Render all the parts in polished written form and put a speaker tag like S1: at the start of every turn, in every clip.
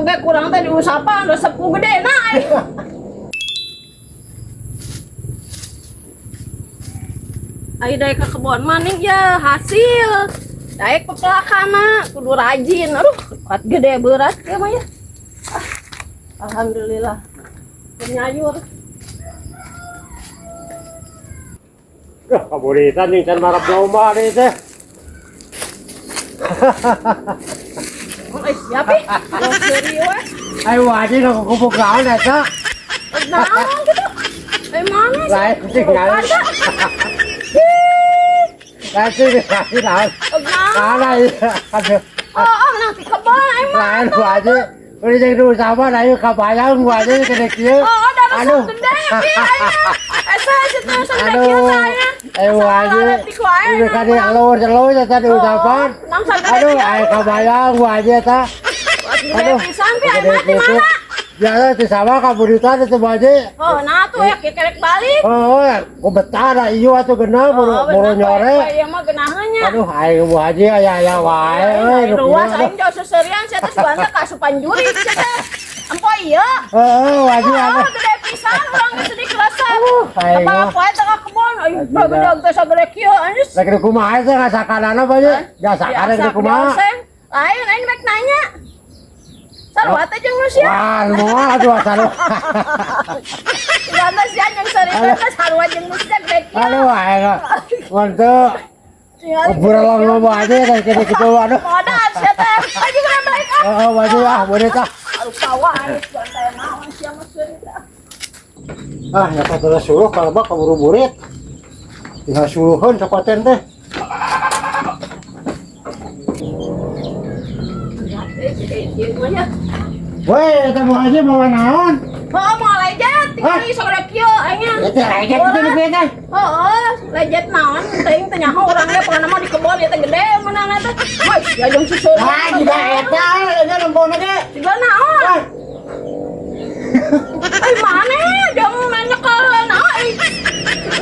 S1: Ge kurang teh diusapan resep ku gede na. Ayo daek ke kebon maning ya hasil. Daek pepelakana kudu rajin. Aduh, kuat gede berat ya mah ya. Ah, alhamdulillah. Penyayur.
S2: Duh, kaburitan yang can marap lomba nih teh.
S1: Oh, siap ih. Lo serius.
S2: Ayo wajib aku kumpul gaun eta.
S1: Naon gitu? Eh mana sih?
S2: Lain sih ngal. Lain sih lain naon.
S1: Naon?
S2: Mana iya. Aduh.
S1: Oh, oh, nanti kebon aing mah.
S2: Lain wajib. Udah jadi usaha ayo kabayang wajib kena kieu.
S1: Oh, oh, da resep
S2: Aduh.
S1: gede pi aing. Esa situ segede kieu
S2: Aduh.
S1: tah.
S2: Ayo wajib. Udah kali alur alur tadi usapan.
S1: Nang sagede
S2: Aduh,
S1: kieu.
S2: ayo kabayang wajib ta.
S1: Gede pisan pi aing mah di mana?
S2: Ya, itu sama kaburitan itu wajib.
S1: Oh, nah tuh ya kerek balik.
S2: Oh, ku betah lah iyo atuh geuna boro
S1: Oh,
S2: boro nyore.
S1: Ieu mah geunaheun nya.
S2: Aduh, aing Bu Haji aya aya wae euy. Nu
S1: Ruas
S2: kieu,
S1: aing jauh seserian sia teh sugan teh kasupan jurik sia teh. Empo ieu.
S2: Heeh, Bu Haji
S1: Oh,
S2: aya.
S1: gede pisan urang geus sedih kerasa.
S2: Aing
S1: Apa
S2: mah.
S1: poe teh ka kebon aing bagedag teh sagede kieu anjis.
S2: Lagi kumaha teh ngasakanana Bu Haji? Diasakan lagi kumaha?
S1: Lain aing rek nanya. Sarua teh jeung nu sia.
S2: Wah, moal atuh sarua.
S1: Sugan teh sia jeung sarita teh sarua jeung nu sia gede kieu.
S2: Aduh, aing mun teu burelong mah Bu Haji teh kitu kitu aduh.
S1: Modal sia teh. Ayo geura balik ah.
S2: Heeh, Bu Haji ah, boleh tah.
S1: Aduh pawa aing sugan teh naon sia mah seurita.
S2: Ah, nyata terus suluh kalau mah kaburu burit. Tinggal suluheun cokoten teh. Woi, eta Bu Haji bawa naon?
S1: Oh, mau lejet,
S2: Hah?
S1: tinggal sagede kieu aing nya.
S2: Eta lejet kitu nu teh.
S1: Heeh, lejet naon teuing teh nyaho urang ge pokona mah di kebon ieu teh gede meunang teh. Wah, sia jeung susun.
S2: Wah, jiga eta, eta lempona ge.
S1: Jiga naon? Ai mana jeung nanya ka naon ai.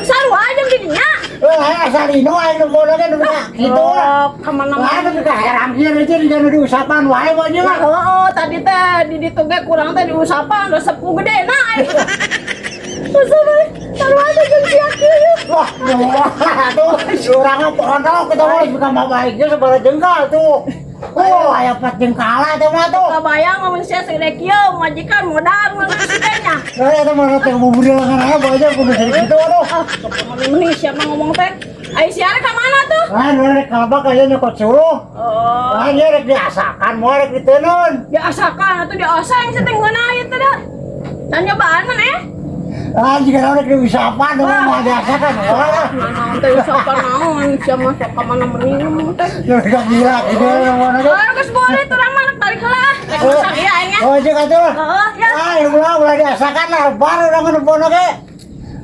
S1: Sarua jeung di dinya.
S2: Eh, asal ino aing lempona ge nu kitu.
S1: Oh, ka mana
S2: Wah, tapi ka herang kieu aja di nu diusapan wae Bu Haji mah.
S1: Heeh, tadi teh di ditu ge kurang teh diusapan resep ku gede na ai. Resep euy, sarua teh jeung sia kieu.
S2: Wah, wah, tuh urang mah pondok kita mah bukan mau baiknya sabaraha jengkal tuh. Oh, aya 4 jengkal teh mah tuh.
S1: Kabayang lamun sia segede kieu majikan modal mun si teh nya.
S2: Nah, eta mah teh bubur di lengan aja Bu Haji kudu sering kitu aduh.
S1: Ah, mending sia mah ngomong teh. Ai sia rek ka mana tuh?
S2: Ah, nu rek kalebak aya nyokot suluh.
S1: Oh.
S2: Ah, ieu rek diasakan, moal rek diteunun.
S1: Diasakan atuh dioseng sia teh ngeunah ieu teh da. Can nyobaan man eh.
S2: Ah, jika rek diusapan mah moal diasakan. Wah.
S1: Naon teh usapan naon sia mah sok ka mana mending ngomong teh.
S2: Ya gak gila gitu ngomongna ge.
S1: Oh, geus boleh urang mah rek balik heula ah. Rek masak ieu aing nya.
S2: Oh, jeung atuh.
S1: Heeh, ya.
S2: Ah, ulah ulah diasakan lah, baru urang nempona ge.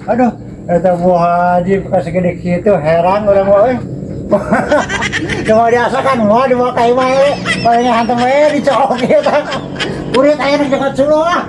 S2: Aduh, eta Bu Haji bekas segede kitu herang urang mah euy. Coba diasakan moal dibawa ka imah we. Paling hantem we dicolok ieu teh. Kurit aya nu jenggot suluh ah.